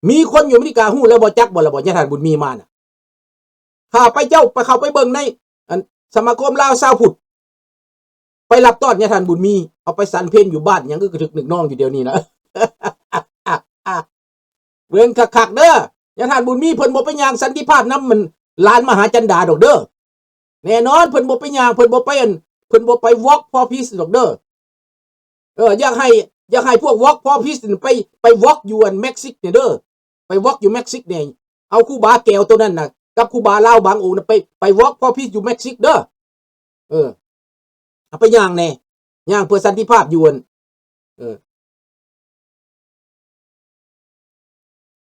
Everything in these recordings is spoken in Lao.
ມີຄົນຢູ່ອາເມລິກາຮູ້ແລ້ວບໍ່ ຈັກບໍ່ລະບໍ່ ຍາທ່ານບຸນມີມານະ? ຂ້າພະເຈົ້າໄປ ເຂົ້າໄປເບິ່ງໃນ ອັນ ສະມາຄົມລາວຊາວພຸດ ໄປຮັບຕ້ອນຍາທ່ານບຸນມີ ເອົາໄປສັນເພັນຢູ່ບ້ານຫຍັງ ຄືກະທຶກນຶກນອງຢູ່ດຽວນີ້ນະ. ເບິ່ງຄັກໆເດີ ຍາທ່ານບຸນມີເພິ່ນບໍ່ໄປຍ່າງສັນຕິພາບນຳ ມັນ ຫຼານມະຫາຈັນດາດອກເດີ. ແນ່ນອນ ເພິ່ນບໍ່ໄປຍ່າງ ເພິ່ນບໍ່ໄປ ອັນ ເພິ່ນບໍ່ໄປ Walk for Peace ດອກເດີ. ເອີ ຢາກໃຫ້ ຢາກໃຫ້ພວກ Walk for Peace ໄປ ໄປ Walk ຢູ່ ອັນ ເມັກຊິກນີ້ເດີ ໄປ Walk ຢູ່ເມັກຊິກນີ້ ເອົາຄູບາແກ້ວໂຕນັ້ນນະ ກັບຄູບາລາວບາງອົງນະ ໄປ ໄປ Walk for Peace ຢູ່ເມັກຊິກເດີ. ເອີ ເອົາໄປຍ່າງແດ່ ຍ່າງເພື່ອສັນຕິພາບຢູ່ ອັນ ເອີ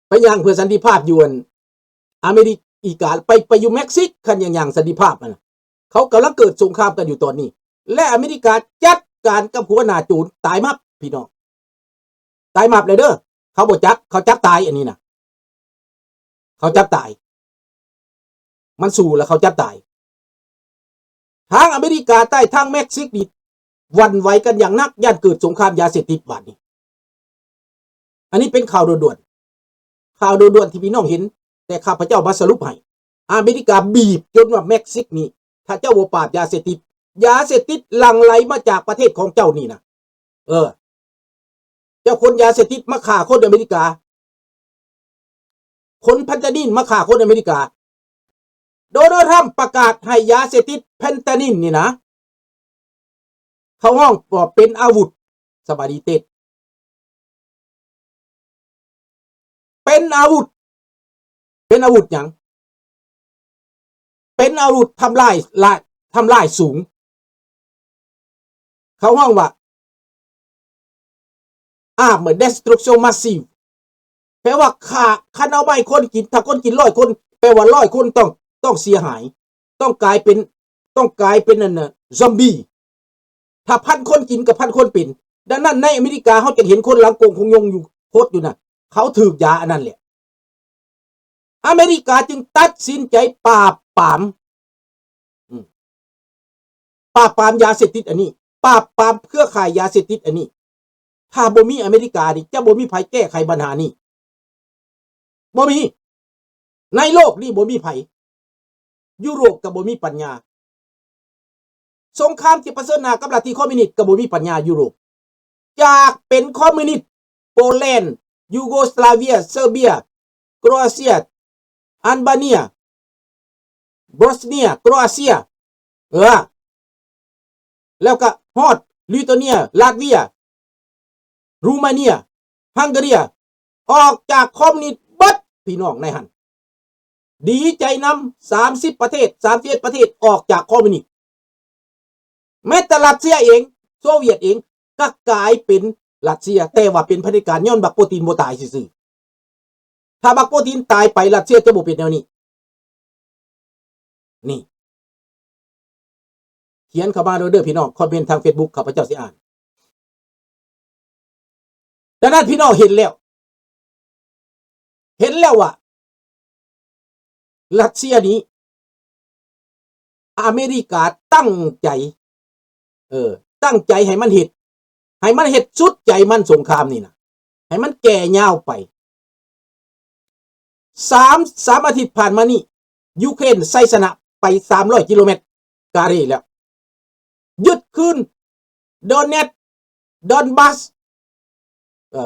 ໄປຍ່າງເພື່ອສັນຕິພາບຢູ່ ອັນ ອາເມລິກາ ໄປ ໄປຢູ່ເມັກຊິກ ຄັນຢາກຍ່າງສັນຕິພາບຫັ້ນນະ. ເຂົາກຳລັງເກີດສົງຄາມກັນຢູ່ຕອນນີ້ ແລະ ອາເມລິກາຈັດການກັບຫົວໜ້າໂຈນຕາຍໝັບ ພີ່ນ້ອງ ຕາຍໝັບເລີຍເດີ. ເຂົາບໍ່ຈັກ ເຂົາຈັກຕາຍ ອັນນີ້ນະ ເຂົາຈັກຕາຍ ມັນສູ້ແລ້ວເຂົາຈັກຕາຍ. ທາງອາເມລິກາໃຕ້ ທາງເມັກຊິກນີ້ ຫວັ່ນໄຫວກັນຢ່າງໜັກ ຢ້ານເກີດສົງຄາມຢາເສບຕິດບາດນີ້. ອັນນີ້ເປັນຂ່າວດ່ວນໆ ຂ່າວດ່ວນໆທີ່ພີ່ນ້ອງເຫັນ ແຕ່ຂ້າພະເຈົ້າມາສະຫຼຸບໃຫ້. ອາເມລິກາບີບຈົນວ່າເມັກຊິກນີ້ ຖ້າເຈົ້າບໍ່ປາບຢາເສບຕິດ ຢາເສບຕິດຫຼັ່ງໄຫຼມາຈາກປະເທດຂອງເຈົ້ານີ້ນະ. ເອີ ເຈົ້າຂົນຢາເສບຕິດມາຂ້າຄົນອາເມລິກາ ຂົນເຟນຕານິນມາຂ້າຄົນອາເມລິກາ. ໂດນັລ ທຣຳປະກາດໃຫ້ຢາເສບຕິດເຟນຕານິນນີ້ນະ ເຂົາຮ້ອງວ່າເປັນອາວຸດ ສະບາຍດີເຕັດ ເປັນອາວຸດ ເປັນອາວຸດຫຍັງ? ເປັນອາວຸດທຳລາຍ ລາຍ ທຳລາຍສູງ. ເຂົາຮ້ອງວ່າ armed destruction massive ແປວ່າຂ້າ ຄັນເອົາມາໃຫ້ຄົນກິນ ຖ້າຄົນກິນຮ້ອຍຄົນ ແປວ່າຮ້ອຍຄົນຕ້ອງ ຕ້ອງເສຍຫາຍ ຕ້ອງກາຍເປັນ ຕ້ອງກາຍເປັນ ອັນ ຊອມບີ. ຖ້າພັນຄົນກິນກໍພັນຄົນເປັນ. ດັ່ງນັ້ນໃນອາເມລິກາເຮົາຈຶ່ງເຫັນຄົນຫຼັງກົງຄົງຍົງຢູ່ ໂຄດຢູ່ນະ ເຂົາຖືກຢາອັນນັ້ນແຫຼະ. ອາເມລິກາຈຶ່ງຕັດສິນໃຈປາບປາມ ອືມ ປາບປາມຢາເສບຕິດອັນນີ້ ປາບປາມເຄືອຂ່າຍຢາເສບຕິດອັນນີ້. ຖ້າບໍ່ມີອາເມລິການີ້ ຈະບໍ່ມີໃຜແກ້ໄຂບັນຫານີ້ ບໍ່ມີ ໃນໂລກນີ້ບໍ່ມີໃຜ. ຢູໂຣບກໍບໍ່ມີປັນຍາ. ສົງຄາມທີ່ປະເຊີນໜ້າກັບລັດທິຄອມມິວນິດກໍບໍ່ມີປັນຍາຢູໂຣບ. ຈາກເປັນຄອມມິວນິດ ໂປແລນ ຢູໂກສລາເວຍ ເຊີເບຍ ໂຄຣເອເຊຍ ອັນບາເນຍ ໂບສເນຍ ໂຄຣເອເຊຍ ເອີ ແລ້ວກໍຮອດລິໂທເນຍ ລາດເວຍ ຣູມາເນຍ ຮັງກາເຣຍ ອອກຈາກຄອມມິວນິດເບິດ ພີ່ນ້ອງໃນຫັ້ນ. ດີໃຈນຳ ສາມສິບປະເທດ ສາມສິບເອັດປະເທດອອກຈາກຄອມມິວນິດ. ແມ້ແຕ່ຣັດເຊຍເອງ ໂຊວຽດເອງ ກໍກາຍເປັນຣັດເຊຍ ແຕ່ວ່າເປັນຜະເດັດການ ຍ້ອນບັກໂປຕີນບໍ່ຕາຍຊື່ໆ. ຖ້າບັກໂປຕີນຕາຍໄປ ຣັດເຊຍຈະບໍ່ເປັນແນວນີ້. ນີ້ ຂຽນເຂົ້າມາໂລດເດີພີ່ນ້ອງ ຄອມເມັນທາງເຟສບຸກ ຂ້າພະເຈົ້າຊິອ່ານ. ດັ່ງນັ້ນພີ່ນ້ອງເຫັນແລ້ວ ເຫັນແລ້ວວ່າ ຣັດເຊຍນີ້ ອາເມລິກາຕັ້ງໃຈ ເອີ ຕັ້ງໃຈໃຫ້ມັນເຮັດ ໃຫ້ມັນເຮັດສຸດໃຈມັນ ສົງຄາມນີ້ນະ ໃຫ້ມັນແກ່ຍາວໄປ. ສາມ ສາມອາທິດຜ່ານມານີ້ ຢູເຄຣນໄຊຊະນະໄປສາມຮ້ອຍກິໂລແມັດກາເຣແລ້ວ. ຍຶດຄືນ ໂດເນັດ ດອນບັສ ເອີ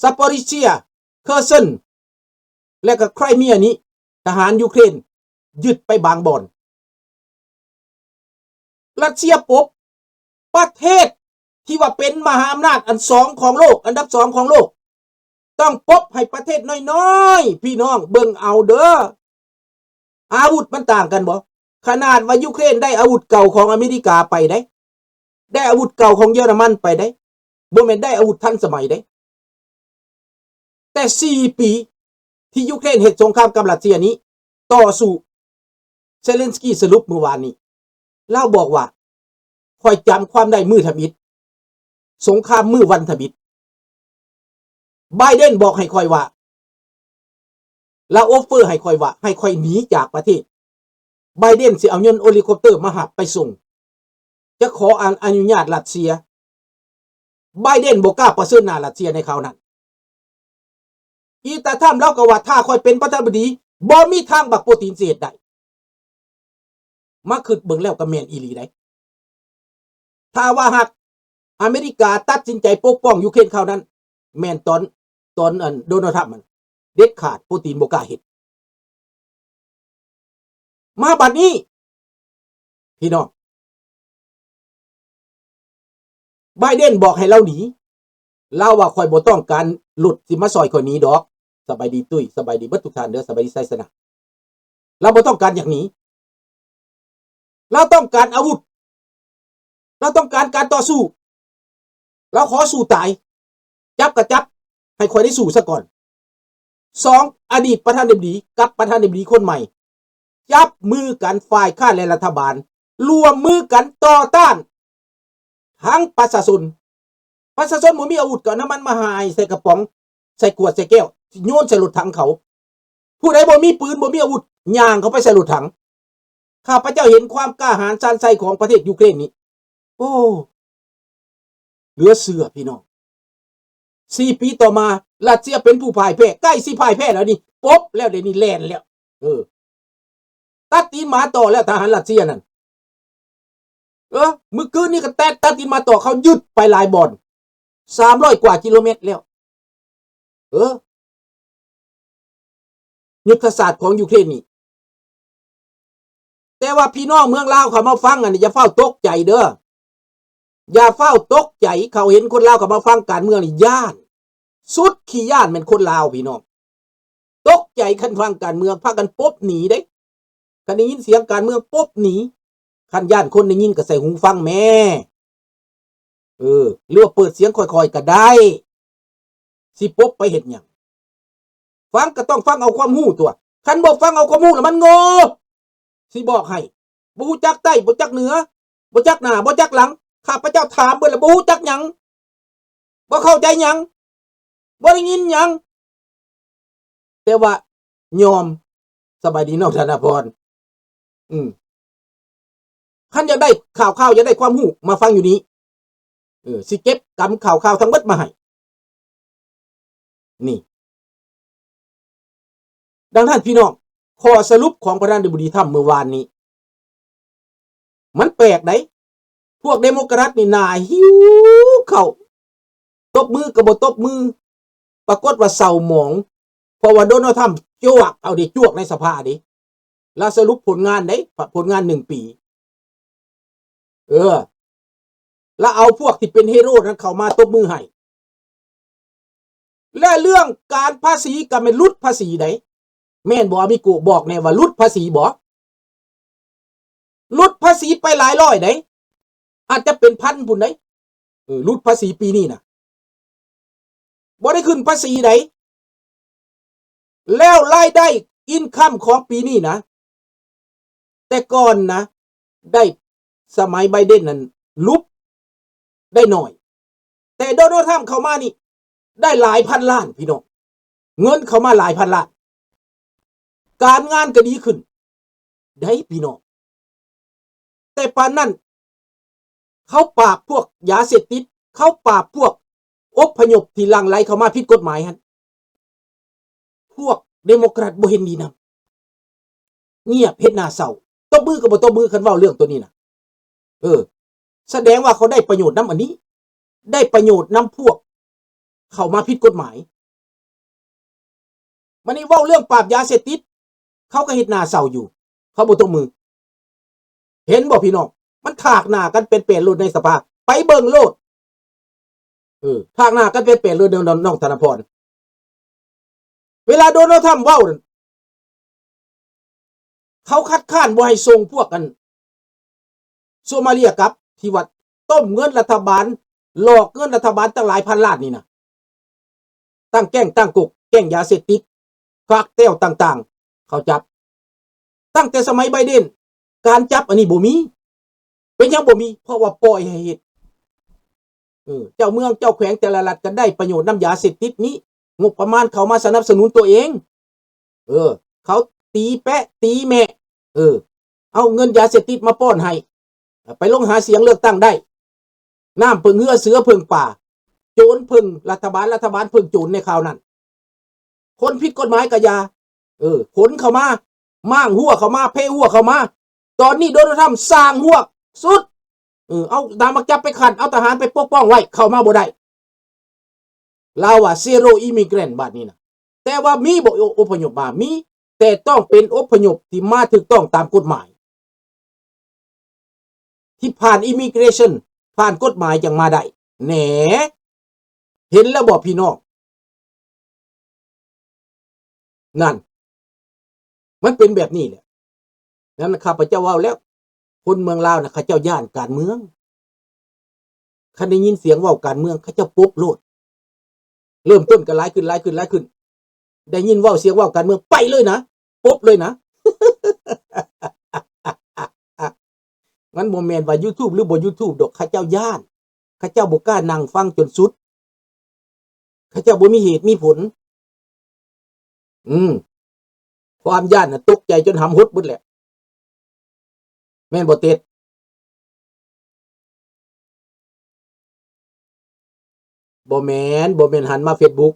ຊາປອຣິເຊຍ ເຄີເຊິນ ແລະກໍໄຄຣເມຍນີ້ ທະຫານຢູເຄຣນຍຶດໄປບາງບ່ອນ. ຣັດເຊຍປົບ ປະເທດທີ່ວ່າເປັນມະຫາອຳນາດອັນສອງຂອງໂລກ ອັນດັບສອງຂອງໂລກ ຕ້ອງປົບໃຫ້ປະເທດນ້ອຍໆ ພີ່ນ້ອງເບິ່ງເອົາເດີ. ອາວຸດມັນຕ່າງກັນບໍ່? ຂະໜາດວ່າຢູເຄຣນໄດ້ອາວຸດເກົ່າຂອງອາເມລິກາໄປເດ້ ໄດ້ອາວຸດເກົ່າຂອງເຢຍລະມັນໄປເດ້ ບໍ່ແມ່ນໄດ້ອາວຸດທັນສະໄໝເດ້. ແຕ່ສີ່ປີທີ່ຢູເຄຣນເຮັດສົງຄາມກັບຣັດເຊຍນີ້ ຕໍ່ສູ້ ເຊເລັນສກີສະຫຼຸບມື້ວານນີ້ ລາວບອກວ່າ ຂ້ອຍຈຳຄວາມໄດ້ມື້ທຳອິດ ສົງຄາມມື້ວັນທຳອິດ. ໄບເດັນບອກໃຫ້ຂ້ອຍວ່າ ລາວອອຟເຟີໃຫ້ຂ້ອຍວ່າ ໃຫ້ຂ້ອຍໜີຈາກປະເທດ. ໄບເດັນຊິເອົາຍົນເຮລິຄອບເຕີມາຮັບໄປສົ່ງ. ຈະຂໍອະ ອະນຸຍາດຣັດເຊຍ. ໄບເດັນບໍ່ກ້າປະເຊີນໜ້າຣັດເຊຍໃນຄາວນັ້ນ. ອີຕາທຳລາວກໍວ່າ ຖ້າຂ້ອຍເປັນປະທານາທິບໍດີ ບໍ່ມີທາງບັກໂປຕີນຊິເຮັດໄດ້. ມາຄິດເບິ່ງແລ້ວກໍແມ່ນອີ່ຫຼີໃດ໋. ຖ້າວ່າຫາກອາເມລິກາຕັດສິນໃຈປົກປ້ອງຢູເຄຣນຄາວນັ້ນ ແມ່ນຕອນ ຕອນ ອັນ ໂດນັລ ທຣຳ ມັນເດັດຂາດ ໂປຕີນບໍ່ກ້າເຮັດ. ມາບັດນີ້ ພີ່ນ້ອງ ໄບເດັນບອກໃຫ້ລາວໜີ. ລາວວ່າ ຂ້ອຍບໍ່ຕ້ອງການລົດຊິມາຊ່ອຍຂ້ອຍໜີດອກ. ສະບາຍດີຕຸ້ຍ, ສະບາຍດີເບິດທຸກທ່ານເດີ, ສະບາຍດີໄຊຊະນະ. ລາວບໍ່ຕ້ອງການຫຍັງໜີ. ລາວຕ້ອງການອາວຸດ. ລາວຕ້ອງການການຕໍ່ສູ້. ລາວຂໍສູ້ຕາຍ. ຈັບກໍຈັບ, ໃຫ້ຂ້ອຍໄດ້ສູ້ຊະກ່ອນ. ສອງ ອະດີດປະທານາທິບໍດີກັບປະທານາທິບໍດີຄົນໃໝ່ ຈັບມືກັນ, ຝ່າຍຄ້ານ ແລະ ລັດຖະບານ ລວມມືກັນຕໍ່ຕ້ານທັງປະຊາຊົນ. ປະຊາຊົນບໍ່ມີອາວຸດ ກໍເອົານ້ຳມັນມາຫາຍໃສ່ກະປ໋ອງ, ໃສ່ຂວດ, ໃສ່ແກ້ວ, ໂຍນໃສ່ລົດຖັງເຂົາ. ຜູ້ໃດບໍ່ມີປືນ, ບໍ່ມີອາວຸດ, ຍ່າງເຂົ້າໄປໃສ່ລົດຖັງ. ຂ້າພະເຈົ້າເຫັນຄວາມກ້າຫານຊານໄຊຂອງປະເທດຢູເຄຣນນີ້. ໂອ້ ເຫຼືອເຊື່ອພີ່ນ້ອງ. ສີ່ປີຕໍ່ມາ ຣັດເຊຍເປັນຜູ້ພ່າຍແພ້, ໃກ້ຊິພ່າຍແພ້ແລ້ວນີ້, ປົບແລ້ວ, ດຽວນີ້ແລ່ນແລ້ວ. ເອີ ຕັດຕີນໝາຕໍ່ແລ້ວ ທະຫານຣັດເຊຍນັ້ນ. ເອີ ມື້ຄືນນີ້ກໍແຕະ ຕັດຕີນໝາຕໍ່, ເຂົາຍຶດໄປຫຼາຍບ່ອນ, ສາມຮ້ອຍກວ່າກິໂລແມັດແລ້ວ. ເອີ ຍຸດທະສາດຂອງຢູເຄຣນນີ້. ແຕ່ວ່າພີ່ນ້ອງເມືອງລາວເຂົ້າມາຟັງອັນນີ້ ຢ່າຟ້າວຕົກໃຈເດີ, ຢ່າຟ້າວຕົກໃຈ. ເຂົາເຫັນຄົນລາວເຂົ້າມາຟັງການເມືອງນີ້ ຢ້ານ, ສຸດຂີ້ຢ້ານແມ່ນຄົນລາວພີ່ນ້ອງ. ຕົກໃຈຄັນຟັງການເມືອງ ພາກັນປົບໜີເດ້. ຄັນໄດ້ຍິນສຽງການເມືອງ ປົບໜີ. ຄັນຢ້ານຄົນໄດ້ຍິນກໍໃສ່ຫູຟັງແມ້. ເອີ ຫຼືວ່າເປີດສຽງຄ່ອຍໆກໍໄດ້. ຊິປົບໄປເຮັດຫຍັງ? ຟັງກໍຕ້ອງຟັງເອົາຄວາມຮູ້ຕົວະ. ຄັນບໍ່ຟັງເອົາຄວາມຮູ້ລະມັນໂງ່. ຊິບອກໃຫ້, ບໍ່ຮູ້ຈັກໃຕ້, ບໍ່ຈັກເໜືອ, ບໍ່ຈັກໜ້າ, ບໍ່ຈັກຫຼັງ. ຂ້າພະເຈົ້າຖາມເບິດລະ, ບໍ່ຮູ້ຈັກຫຍັງ, ບໍ່ເຂົ້າໃຈຫຍັງ, ບໍ່ໄດ້ຍິນຫຍັງ, ແຕ່ວ່າຍອມ. ສະບາຍດີນ້ອງທະນາພອນ. ອືມ ຄັນຢາກໄດ້ຂ່າວຄາວ, ຢາກໄດ້ຄວາມຮູ້, ມາຟັງຢູ່ນີ້. ເອີ ຊິເກັບກຳຂ່າວຄາວທັງເບິດມາໃຫ້. ນີ້ ດັ່ງນັ້ນພີ່ນ້ອງ, ຂໍ້ສະຫຼຸບຂອງປະທານາທິບໍດີທຣຳມື້ວານນີ້ ມັນແປກໃດ໋. ພວກເດໂມແຄຣັດນີ້ໜ້າຫິວເຂົ້າ, ຕົບມືກໍບໍ່ຕົບມື, ປາກົດວ່າເສົ້າໝອງ, ເພາະວ່າໂດນັລ ທຣຳ ຈວກເອົາເດ, ຈວກໃນສະພາເດ. ລາວສະຫຼຸບຜົນງານເດ້, ຜົນງານໜຶ່ງປີ. ເອີ ລະເອົາພວກທີ່ເປັນຮີໂຣນັ້ນເຂົ້າມາຕົບມືໃຫ້. ແລະເລື່ອງການພາສີກໍແມ່ນຫຼຸດພາສີໃດ໋. ແມ່ນບໍ່ອາມິໂກ? ບອກແດ່ວ່າຫຼຸດພາສີບໍ່? ຫຼຸດພາສີໄປຫຼາຍຮ້ອຍໃດ໋, ອາດຈະເປັນພັນພຸ້ນໃດ໋. ເອີ ຫຼຸດພາສີປີນີ້ນະ. ບໍ່ໄດ້ຂຶ້ນພາສີໃດ໋. ແລ້ວລາຍໄດ້ income ຂອງປີນີ້ນະ, ແຕ່ກ່ອນນະ ໄດ້ ສະໄໝໄບເດັນນັ້ນຫຼຸບໄດ້ໜ້ອຍ, ແຕ່ໂດນັລ ທຣຳ ເຂົ້າມານີ້ ໄດ້ຫຼາຍພັນລ້ານພີ່ນ້ອງ, ເງິນເຂົ້າມາຫຼາຍພັນລ້ານ, ການງານກໍດີຂຶ້ນໄດ໋ພີ່ນ້ອງ. ແຕ່ປານນັ້ນ ເຂົາປາບພວກຢາເສບຕິດ, ເຂົາປາບພວກອົບພະຍົບທີ່ຫຼັ່ງໄຫຼເຂົ້າມາຜິດກົດໝາຍຫັ້ນ, ພວກເດໂມແຄຣັດບໍ່ເຫັນດີນຳ, ງຽບເຮັດໜ້າເສົ້າ, ຕົບມືກໍບໍ່ຕົບມືຄັນເວົ້າເລື່ອງໂຕນີ້ນະ. ເອີ ສະແດງວ່າເຂົາໄດ້ປະໂຫຍດນຳອັນນີ້, ໄດ້ປະໂຫຍດນຳພວກເຂົ້າມາຜິດກົດໝາຍ. ບາດນີ້ເວົ້າເລື່ອງປາບຢາເສບຕິດ, ເຂົາກໍເຮັດໜ້າເສົ້າຢູ່, ເຂົາບໍ່ຕົບມື. ເຫັນບໍ່ພີ່ນ້ອງ? ມັນຖາກໜ້າກັນແປນໆໂລດໃນສະພາ, ໄປເບິ່ງໂລດ. ເອີ ຖາກໜ້າກັນແປນໆໂລດ ນ້ອງ ນ້ອງທະນາພອນ. ເວລາໂດນັລ ທຣຳ ເວົ້ານັ້ນ, ເຂົາຄັດຄ້ານບໍ່ໃຫ້ສົ່ງພວກອັນ ໂຊມາເລຍກັບ ທີ່ວ່າຕົ້ມເງິນລັດຖະບານ, ຫຼອກເງິນລັດຖະບານຕັ້ງຫຼາຍພັນລ້ານນີ້ນະ, ຕັ້ງແກ້ງຕັ້ງກົກ, ແກ້ງຢາເສບຕິດ, ຄາກເຕວຕ່າງໆ ເຂົາຈັບ. ຕັ້ງແຕ່ສະໄໝໄບເດັນ ການຈັບອັນນີ້ບໍ່ມີ. ເປັນຫຍັງບໍ່ມີ? ເພາະວ່າປ່ອຍໃຫ້ເຮັດ. ເອີ ເຈົ້າເມືອງເຈົ້າແຂວງແຕ່ລະລັດກໍໄດ້ປະໂຫຍດນຳຢາເສບຕິດນີ້, ງົບປະມານເຂົ້າມາສະໜັບສະໜູນຕົວເອງ. ເອີ ເຂົາຕີແປະຕີແມະ, ເອີ ເອົາເງິນຢາເສບຕິດມາປ້ອນໃຫ້, ໄປລົງຫາສຽງເລືອກຕັ້ງໄດ້. ນ້ຳເພິ່ງເຮືອ, ເສືອເພິ່ງປ່າ, ໂຈນເພິ່ງລັດຖະບານ, ລັດຖະບານເພິ່ງໂຈນໃນຄາວນັ້ນ. ຄົນຜິດກົດໝາຍກໍຢ່າ ເອີ ຂົນເຂົ້າມາ ມ້າງຮົ້ວເຂົ້າມາ ເພຮົ້ວເຂົ້າມາ. ຕອນນີ້ໂດນັລທຳສ້າງຮົ້ວສຸດ ເອີ ເອົາດາບມາຈັບໄປຂັນ ເອົາທະຫານໄປປົກປ້ອງໄວ້ ເຂົ້າມາບໍ່ໄດ້. ລາວວ່າ zero immigrant ບາດນີ້ນະ ແຕ່ວ່າມີບໍ່ ອົບພະຍົບມາ? ມີ ແຕ່ຕ້ອງເປັນອົບພະຍົບທີ່ມາຖືກຕ້ອງຕາມກົດໝາຍ ທີ່ຜ່ານ immigration ຜ່ານກົດໝາຍຈັ່ງມາໄດ້ແດ່. ເຫັນແລ້ວບໍ່ພີ່ນ້ອງ? ນັ້ນ ມັນເປັນແບບນີ້ແຫຼະ. ນັ້ນ ຂ້າພະເຈົ້າເວົ້າແລ້ວ ຄົນເມືອງລາວນະ ເຂົາເຈົ້າຢ້ານການເມືອງ. ຄັນໄດ້ຍິນສຽງເວົ້າການເມືອງ ເຂົາເຈົ້າປົບໂລດ. ເລີ່ມຕົ້ນກໍຫຼາຍຂຶ້ນ ຫຼາຍຂຶ້ນ ຫຼາຍຂຶ້ນ. ໄດ້ຍິນເວົ້າສຽງເວົ້າການເມືອງ ໄປເລີຍນະ ປົບເລີຍນະ. ມັນບໍ່ແມ່ນວ່າ YouTube ຫຼືບໍ່ YouTube ດອກ ເຂົາເຈົ້າຢ້ານ. ເຂົາເຈົ້າບໍ່ກ້ານັ່ງຟັງຈົນສຸດ. ເຂົາເຈົ້າບໍ່ມີເຫດມີຜົນ. ອືມ ຄວາມຢ້ານນະ ຕົກໃຈຈົນຫຳຫົດເບິດແຫຼະ. ແມ່ນບໍ່ເຕັດ? ບໍ່ແມ່ນ ບໍ່ແມ່ນຫັນມາ Facebook.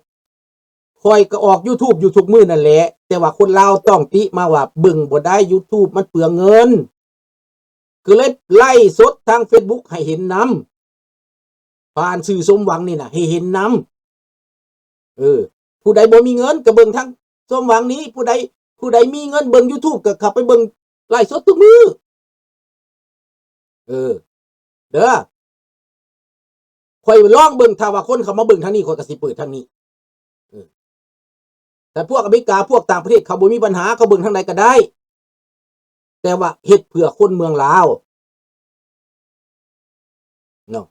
ຂ້ອຍກໍອອກ YouTube ຢູ່ທຸກມື້ນັ້ນແຫຼະ ແຕ່ວ່າຄົນລາວຕ້ອງຕິມາວ່າ ເບິ່ງບໍ່ໄດ້ YouTube ມັນເປືອງເງິນ. ກໍເລີຍໄລຟ໌ສົດທາງ Facebook ໃຫ້ເຫັນນຳ ຜ່ານຊື່ສົມຫວັງນີ້ນະ ໃຫ້ເຫັນນຳ. ເອີ ຜູ້ໃດບໍ່ມີເງິນກໍເບິ່ງທາງສົມຫວັງນີ້ ຜູ້ໃດ ຜູ້ໃດມີເງິນເບິ່ງ YouTube ກໍເຂົ້າໄປເບິ່ງໄລຟ໌ສົດທຸກມື້. ເອີ ເດີ ຂ້ອຍລອງເບິ່ງ ຖ້າວ່າຄົນເຂົ້າມາເບິ່ງທາງນີ້ ຂ້ອຍກໍຊິເປີດທາງນີ້. ເອີ ແຕ່ພວກອາເມລິກາ ພວກຕ່າງປະເທດ ເຂົາບໍ່ມີບັນຫາ ເຂົາເບິ່ງທາງໃດກໍໄດ້ ແຕ່ວ່າເຮັດເພື່ອຄົນເມືອງລາວເນາະ.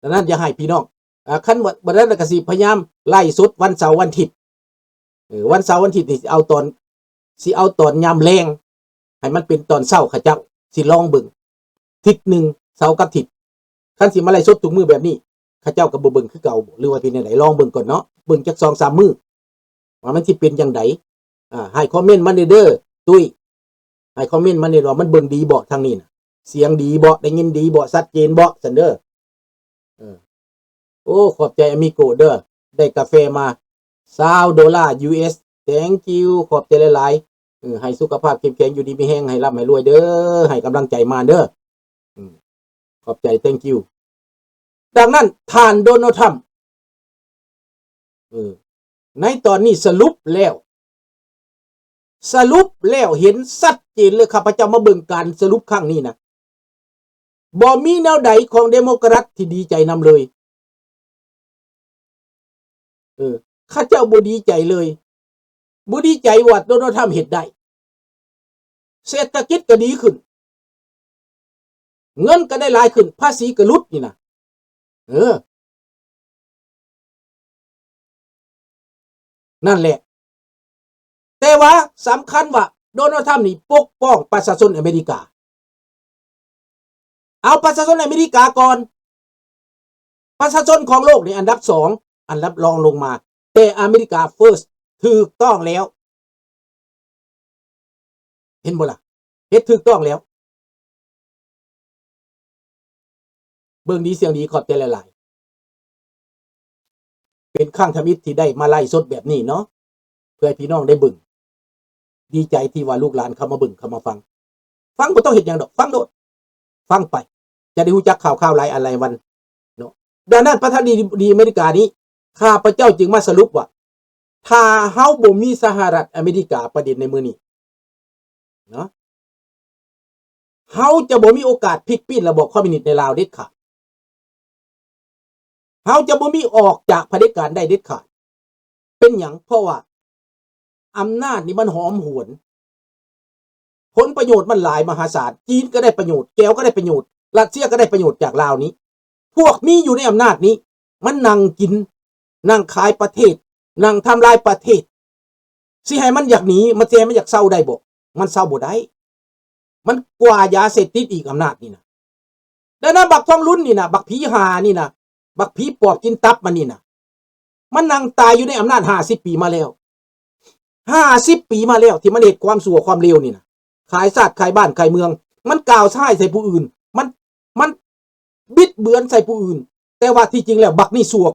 ດັ່ງນັ້ນ ຢາກໃຫ້ພີ່ນ້ອງ ອາ ຄັນບໍ່ ບໍ່ນັ້ນກໍຊິພະຍາຍາມໄລຟ໌ສົດວັນເສົາວັນທິດ. ເອີ ວັນເສົາວັນທິດນີ້ຊິເອົາຕອນ ຊິເອົາຕອນຍາມແລງ ໃຫ້ມັນເປັນຕອນເຊົ້າ ເຂົາເຈົ້າຊິລອງເບິ່ງ ທິດໜຶ່ງ ເສົາກັບທິດ. ຄັນຊິມາໄລຟ໌ສົດທຸກມື້ແບບນີ້ ເຂົາເຈົ້າກໍບໍ່ເບິ່ງຄືເກົ່າບໍ ຫຼືວ່າເປັນແນວໃດ? ລອງເບິ່ງກ່ອນເນາະ ເບິ່ງຈັກສອງສາມມື້ ວ່າມັນຊິເປັນຈັ່ງໃດ. ອາ ໃຫ້ຄອມເມັນມາແດ່ເດີ ຕຸ້ຍ ໃຫ້ຄອມເມັນມາແດ່ວ່າມັນເບິ່ງດີບໍທາງນີ້ນະ ສຽງດີບໍ ໄດ້ຍິນດີບໍ ຊັດເຈນບໍ ຊັ້ນເດີ. ເອີ ໂອ້ ຂອບໃຈອາມິໂກເດີ ໄດ້ກາແຟມາຊາວໂດລາ ຢູເອສ Thank you ຂອບໃຈຫຼາຍໆ. ເອີ ໃຫ້ສຸຂະພາບເຂັ້ມແຂງ ຢູ່ດີມີແຮງ ໃຫ້ລ່ຳໃຫ້ລວຍເດີ ໃຫ້ກຳລັງໃຈມາເດີ. ອືມ ຂອບໃຈ Thank you. ດັ່ງນັ້ນ ທ່ານໂດນັລທຳ ເອີ ໃນຕອນນີ້ສະຫຼຸບແລ້ວ ສະຫຼຸບແລ້ວເຫັນຊັດເຈນເລີຍ. ຂ້າພະເຈົ້າມາເບິ່ງການສະຫຼຸບຄັ້ງນີ້ນະ ບໍ່ມີແນວໃດຂອງເດໂມຄຣາດທີ່ດີໃຈນຳເລີຍ. ເອີ ເຂົາເຈົ້າບໍ່ດີໃຈເລີຍ ບໍ່ດີໃຈວ່າໂດນັລທຳເຮັດໄດ້. ເສດຖະກິດກໍດີຂຶ້ນ ເງິນກໍໄດ້ຫຼາຍຂຶ້ນ ພາສີກໍຫຼຸດນີ້ນະ. ເອີ ນັ້ນແຫຼະ ແຕ່ວ່າສຳຄັນວ່າໂດນັລທຳນີ້ປົກປ້ອງປະຊາຊົນອາເມລິກາ. ເອົາປະຊາຊົນອາເມລິກາກ່ອນ ປະຊາຊົນຂອງໂລກນີ້ອັນດັບສອງ ອັນດັບລອງລົງມາ ແຕ່ອາເມລິກາ first ຖືກຕ້ອງແລ້ວ ເຫັນບໍ່ລະ? ເຮັດຖືກຕ້ອງແລ້ວ. ເບິ່ງດີສຽງດີ ຂອບໃຈຫຼາຍໆ. ເປັນຄັ້ງທຳອິດທີ່ໄດ້ມາໄລຟ໌ສົດແບບນີ້ເນາະ ເພື່ອໃຫ້ພີ່ນ້ອງໄດ້ເບິ່ງ. ດີໃຈທີ່ວ່າລູກຫຼານເຂົ້າມາເບິ່ງ ເຂົ້າມາຟັງ. ຟັງບໍ່ຕ້ອງເຮັດຫຍັງດອກ ຟັງໂລດ ຟັງໄປ ຈະໄດ້ຮູ້ຈັກຂ່າວຄາວຫຼາຍອັນຫຼາຍວັນເນາະ. ດັ່ງນັ້ນ ປະທານາທິບໍດີອາເມລິການີ້ ຂ້າພະເຈົ້າຈຶ່ງມາສະຫຼຸບວ່າ ຖ້າເຮົາບໍ່ມີສະຫະລັດອາເມລິກາປະເດັນໃນມື້ນີ້ເນາະ ເຮົາຈະບໍ່ມີໂອກາດພລິກປີ້ນລະບອບຄອມມິວນິດໃນລາວເດັດຂາດ. ເຮົາຈະບໍ່ມີອອກຈາກຜະເດັດການໄດ້ເດັດຂາດ. ເປັນຫຍັງ? ເພາະວ່າອຳນາດນີ້ມັນຫອມຫວນ, ຜົນປະໂຫຍດມັນຫຼາຍມະຫາສານ. ຈີນກໍໄດ້ປະໂຫຍດ, ແກວກໍໄດ້ປະໂຫຍດ, ຣັດເຊຍກໍໄດ້ປະໂຫຍດຈາກລາວນີ້. ພວກມີຢູ່ໃນອຳນາດນີ້ ມັນນັ່ງກິນ, ນັ່ງຂາຍປະເທດ, ນັ່ງທຳລາຍປະເທດ. ຊິໃຫ້ມັນຢາກໜີ, ມັນ ຊິໃຫ້ມັນຢາກເຊົາໄດ້ບໍ່? ມັນເຊົາບໍ່ໄດ້. ມັນກວ່າຢາເສບຕິດອີກ ອຳນາດນີ້ນະ. ແລ້ວນະ ບັກທອງລຸນນີ້ນະ, ບັກຜີຫ່ານີ້ນະ, ບັກຜີປອບກິນຕັບມັນນີ້ນະ, ມັນນັ່ງຕາຍຢູ່ໃນອຳນາດຫ້າສິບປີມາແລ້ວ. ຫ້າສິບປີມາແລ້ວ ທີ່ມັນເຮັດຄວາມຊົ່ວຄວາມເລວນີ້ນະ, ຂາຍຊາດຂາຍບ້ານຂາຍເມືອງ, ມັນກ່າວຮ້າຍໃສ່ຜູ້ອື່ນ, ມັນ ມັນບິດເບືອນໃສ່ຜູ້ອື່ນ, ແຕ່ວ່າທີ່ຈິງແລ້ວບັກນີ້ຊົ່ວ